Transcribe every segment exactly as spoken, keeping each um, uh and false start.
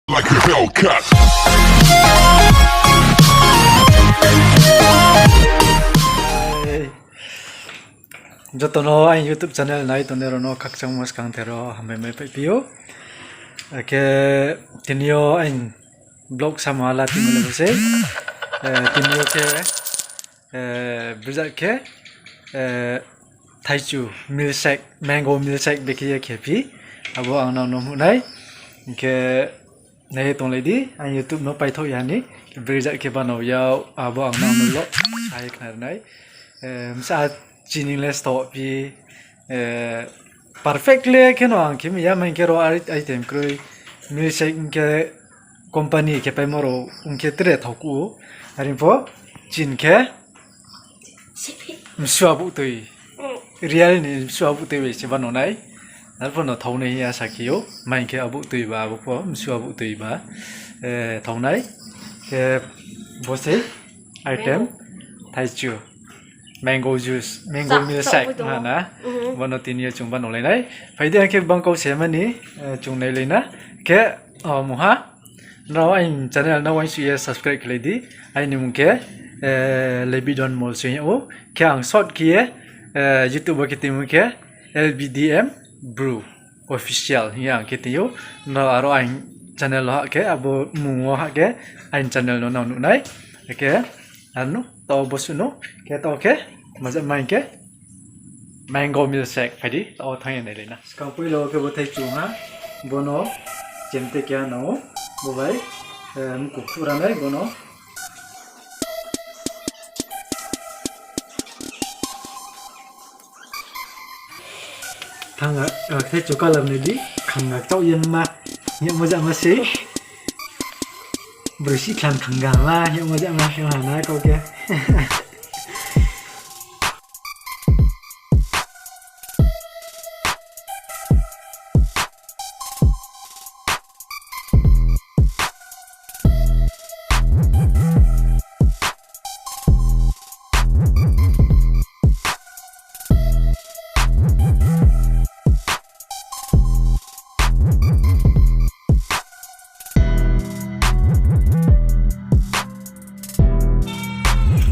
Like a Hellcat. Joto no aini YouTube channel nai tongnai rao no khakchangmo skang thero hambai mai phaiphi ou. Akhe tini yo aini vlog samo ala tini le bo sei. Eh, tini yo khe, eh, brijak khe, eh, thaichu milkshake, mango milkshake bekhe ye khephi. Abo ang nang no hnuh nai. Hing khe nai ye tonglai di, ang YouTube no paithoh ya ni, brijak khe banao ya, abo ang nang no lo, sa ye khna ri nai. Eh, bsa chini le stoh phi, eh, perfect le khe no ang khe mi ya, maing khe ro ai-, item kroi, milkshake hing khe company khe paimo rao hing khe tre thao ku, are pho chini khe msu abuh tui. Real ni msu abuh tui bai se banao nai. Arphuh no thao nai hing ye asa khe ou. Maing khe abuh tui ba, abo pho msu abuh tui ba, eh, thao nai. Khe bo sei item, thaichu, mango juice, mango milkshake ha na. Bo no tini yo chung banao lai nai. Phai di, ang khe bang kau se mani, eh, chung nailai na. Khe, oh, mungha. Nrao aini channel no uaingsouh ye subscribe khelai di. Aini mung khe, eh, Lebidon Molsoi hing ou. Khe ang short khe ye, eh, YouTube wo khe tini mung khe L B D M Bru Official hing ye ang khe tini ou. Nrao aro aini channel wo hah khe, abo mung wo hah khe, aini channel no nang nuh nai. Khe, ano, taoh bo suh no, khe taoh khe, maja maing khe, mango milkshake, phai di, taoh thanng ye nailai na. Skang poila wo khe bo thaichu ha, bo no chemte keha nang ou, bo bai, eh, mku phuh ra nai, bo no. Thang, ah, thaichu colour nai di, khanga kchaoh ye ma, hing ye moja ma sei. Broi si khlan khanga ma, hing ye moja ma, hing ha na kau khe.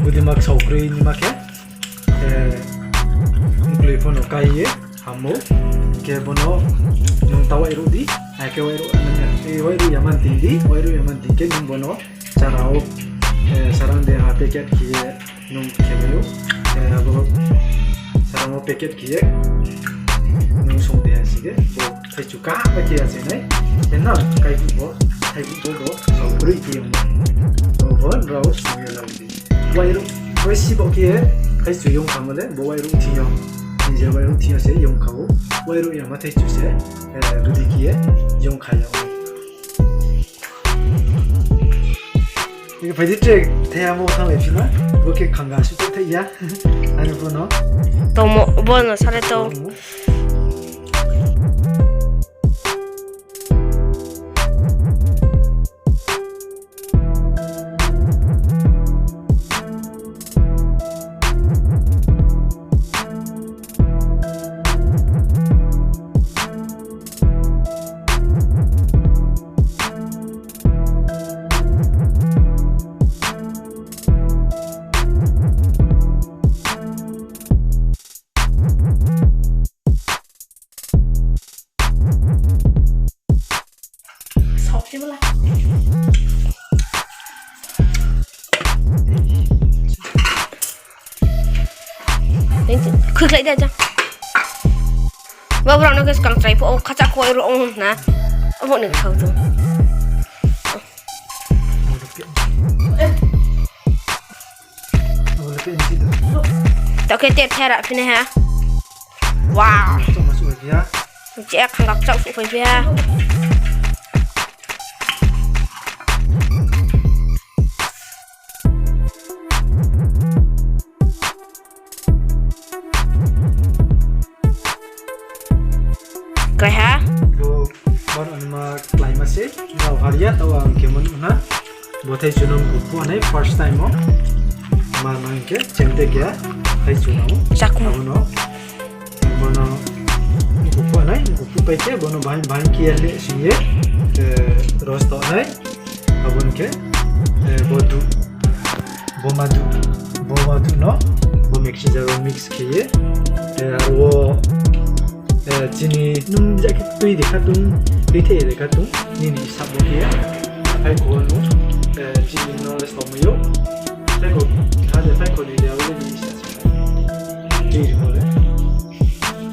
Budi ma ksaoh kroi ni ma khe, eh, mkloi pho no kai ye ham ou, hing khe bo no nung ta wairuh di, akhe wairuh, eh, wairuh ya man tin di, wairuh ya man tin khe nung bo no chara wo, eh, sarang de ha packet khe ye nung khe mai ou, eh, abo sarang wo packet khe ye nung song de ha si khe, bo thaichu kaham khe ya se nai, khe na kai phuh bo, thaichu bo bo, ksaoh kroi khe yong bo, bo rao song ye la di. Wairuh, bai si bo khe ye, thaichu yong khamo le, bo wairuh thing yo, nije wairuh thing yo se yong kha ou, wairuh yama thaichu se, eh, budi khe ye, yong kha ya ou. Phai di tre, thaiha mo thannglai phi ma, bo khe khanga suh thai ya, ani bo no. Tongmo, bo no sare tong. Khuikhlai di aja. Bo brao no khe skang chrai pho, o khacha koi ro ong na. Abo ni khau tu. Taoh khe te thera phi nai ha. Wow. Cheh khangak chak suh phai phi ha. Klaiha? Bo, bo no ma kláima se, nrao har ya, taoh ang khe mano na. Bo thaichu no mkhu phuh nai first time o. Ma nang khe, chemte khe, thaichu no. Chakmo. Abo no, bo no mkhu phuh nai, mkhu phuh pai khe, bo no bahai, bahai khe ya le sing ye. eh, roast tongnai. Abo ni khe, eh, bo duh, bo ma duh, bo ma duh no, bo mixture wo mix khe ye, eh, aro wo, eh, chini nung ja khe tui de kha tong, tui the de kha tong, nini hisab bo khe ye, aphai kho wo nung, eh, chini no le somai ou, aphai kho, ha de aphai kho ni de abo le nini hisab se. Tui ri bo le.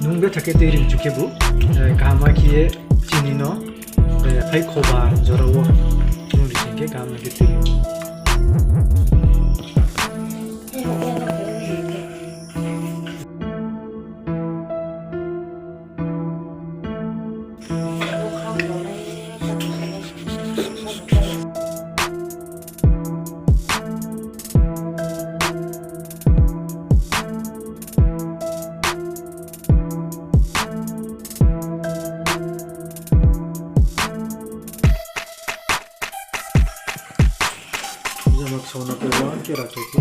Nung betha khe tui ri chu khe bo, eh, kaham khe ye chini no, eh, phai khoba jora wo nung ri sing khe kaham khe tui ri. Jama sono ke wan ke rakhe ke.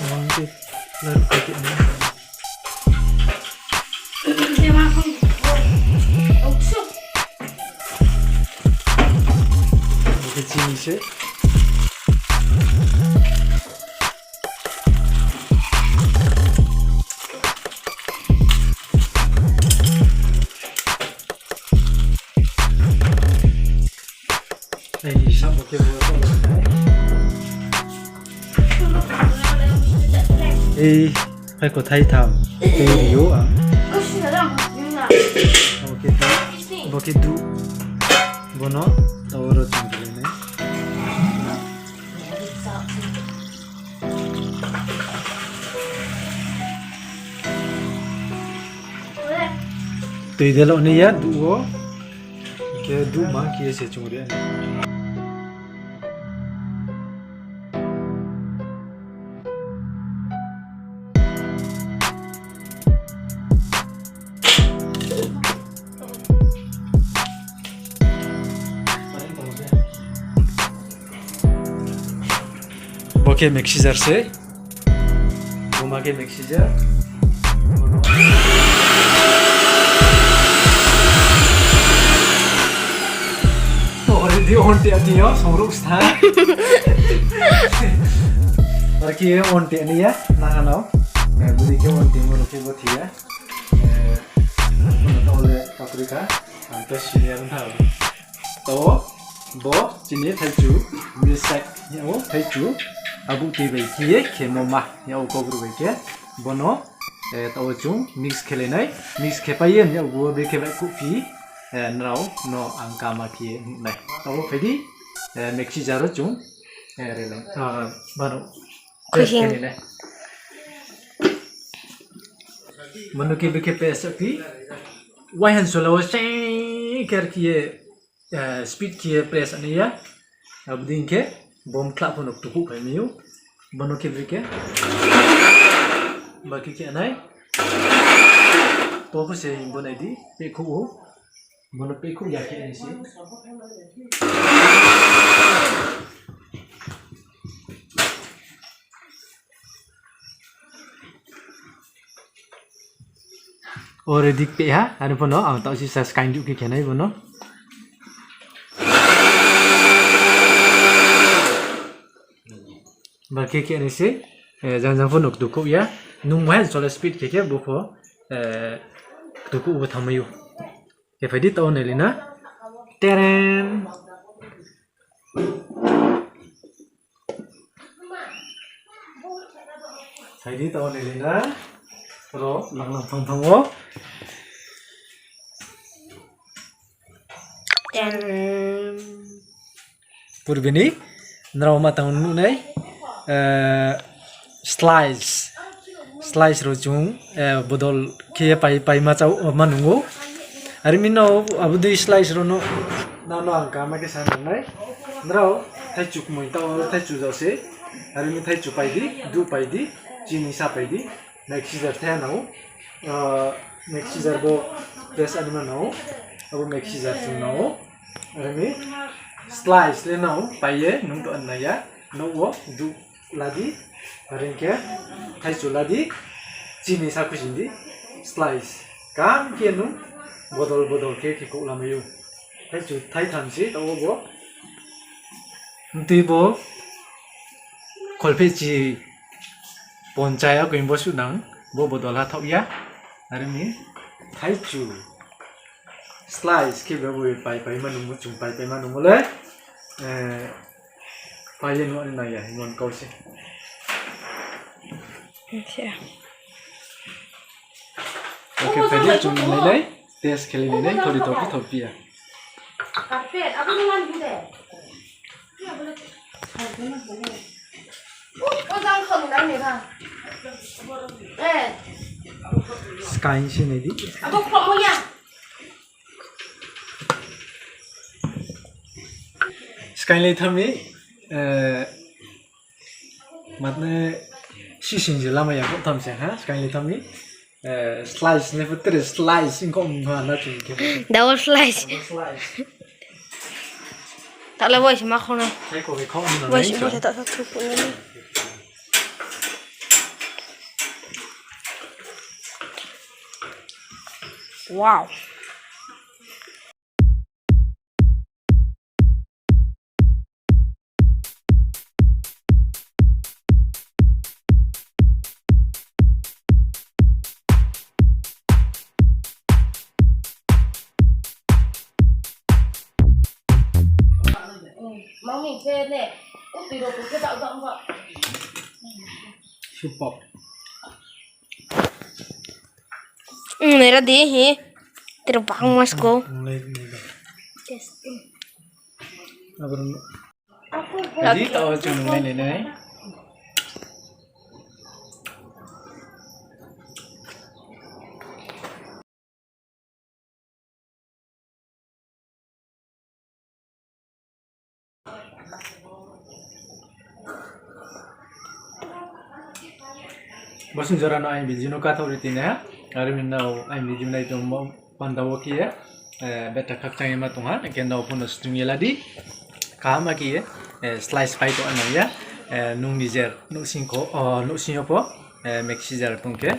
Wan ke laru ke ke ni. Oke, chini se. Ai, sabo khe bo to. Ei, phai kothai tham. Tei rio ang. Oke, bo khe du. Bono, taworo chung nai. Tui delo ni ya, duh wo. Khe duh ma khe se chung ri. Bo khe mixture se. Bo ma khe mixture. Already on te ati yo, songruk stha. Ar khe on te ni ya, naha no. Eh, budi khe on te mo khe bo thi ya. Eh, bo to le kaprika, ang to senior na. To, bo, chini thaichu, milkshake, yao, thaichu, abo tui bai khe ye, khemo ma, yao, kokru bai khe, bono, eh, tao chung mix khe lai nai, mix khe pai ye, yao, bo bai khe bai kuhphi, eh, nrao, no, ang kama khe ye, nai. Tao phai di, eh, mixture wo chung, eh, re lai, ah, bano, khuising. Paste khe nai. Mano khe bai khe paste phi, waihan sola wo seng kher khe ye, eh, speed khe ye press ani ya. Abo dei khe bom khla pho no ktukuh phai mi ou. Bono khe bri khe. Ba khe khe nai. To pho se bo nai di, pekhuh ou. Bono pekhuh ya khe nai se. Already pe ha, ani pho no, ang taoh sisa skaing duh khe khe nai bono. Ba khe khe nai se, eh, jang jang pho no ktukuh ya. Nung waihan sola speed khe khe bo pho, eh, ktukuh bo thanngmai ou. Khe phai di taoh nai lai na. Teren. Phai di taoh nai lai na. Ro lang lang thang thang ou. Ten. Purbi ni nrao ma tang nuh nai, eh, slice, slice rao chung, eh, bodol khe ye pai, pai ma chao, ma nung ou. Are mi no abo dei slice rao no, na no ang kama khe sa nung nai. Nrao thaichu kmoi tao thaichu jao se. Are mi thaichu pai di, duh pai di, chini sa pai di. Mixture the nang ou, ah, mixture bo paste ani ma nang ou, abo mixture chung nang ou, are mi slice le nang ou, pai ye nung to an nai ya, nouh wo duh, La di, are ong khe thaichu la di, chini sa khuisoing di, slice. Kaham khe nung bodol bodol khe khe khouh lamai ou. Thaichu thaitham se taoh wo bo. Mtui bo kholphehchi ponchai akoi bo suhnang, bo bodol ha thaoh ya. Are mi thaichu slice khe bo bo pai pai ma nungmo, chung pai pai ma nungmo le, eh, pai ye nuh ni nai ya hingmo kau se. Oke, phai di chung nai nai, test khe lai nai nai, thori tho phi tho phi ya. Skaing se nai di. Skaing lai tha mi, eh, matne sising je lamai ya kho tham se ha, skaing lai tha mi, eh, slice ne pho tre slice ing kho mung ha na chung khe. Double slice. Double slice. Taoh le bo se ma kho nai. Tei kho khe kho mung na nai se, bo se taoh sa thu phu nai. Wow. Super. Nera di hi. Tera bang mas ko. Adi tao chung nai nai nai. Bo sung jora no aini video no kathaoh ri tini ha. Are mi nrao aini video nai tongmo panda wo khe ye, eh, beta khakchang ye ma tong ha, hing khe nrao pho no stung ye la di. Kaham khe ye, eh, slice pai tong nang ya, eh, nung nijer nouhsing kho, oh, nouhsing yo pho, eh, mixer jar tong khe,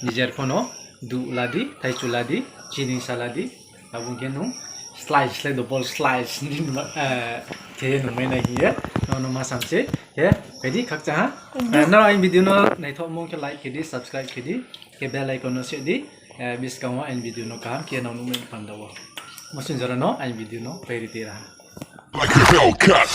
nijer pho no duh la di, thaichu la di, chini sa la di, abo ong khe nung slice le double slice ni, eh, khe ye nung mai nai hing ye, no, no ma sam se, khe, phai di khakchang ha. Eh, nrao aini video no naithaohmo khe like khe di, subscribe khe di, khe bell icon no se di, eh, buskang wo aini video no kaham khe nrao nuhmai panda wo. Bo sung jora no aini video no pai ri tera ha. Like a Hellcat.